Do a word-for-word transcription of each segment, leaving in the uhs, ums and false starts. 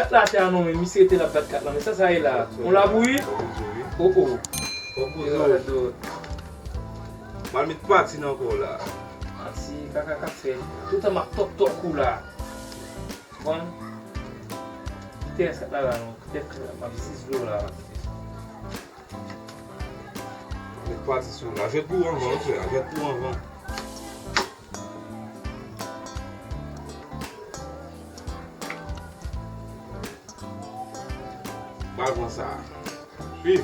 La tè a non, men misye rete la bat kat la, men sa sa ye la. On labouyi? Oh, oh. Yo, yo. Mal met pati nan kò la. Pati kaka k ap fè. Toutan m ap tòk tòk ou la. Bon. Tè sa la la non. Tè m ap zizlo la. Met pati sou la. Jwèt pou anvan, wi, frè. Jwèt pou anvan. Ba van sa. Suiv.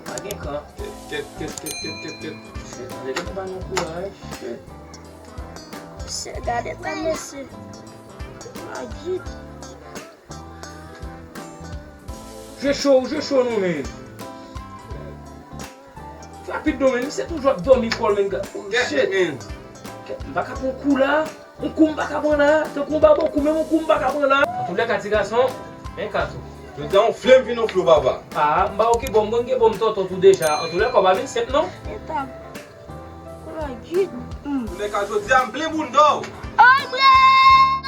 Pa gen kan. Kèt, kèt, kèt, kèt, kèt, kèt, kèt. Shit, nèg yo pa ban nou kouraj. Shit. Mesye, gade tan, mesye. Majik. Je cho, je cho non, men. Rapid non, men. Misye toujou ap dòmi kò l, men. Oh, shit, man. Kèt, m pa ka pran kou la. On kou m pa ka pran la. Tankou on ba bon kou, men on kou m pa ka pran la. Antoulèka, ti gason, men kato. Jodi a, on flem vin on flo, papa. Ah, m pa okipe w, m konn gen bon m tòtò tou deja. Antoulèka, w pa vin senp, non. Eta. Koulè jid. Hmm. Antoulèka, jodi a, m plen bounda w. Ay, mwen!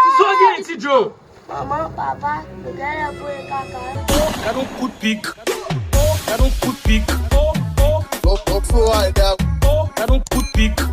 Ti sa w gen, Ti Djo? Manman, papa, nou genlè voye kaka. Gad on kout pik. Gad on kout pik. Gad on kout pik.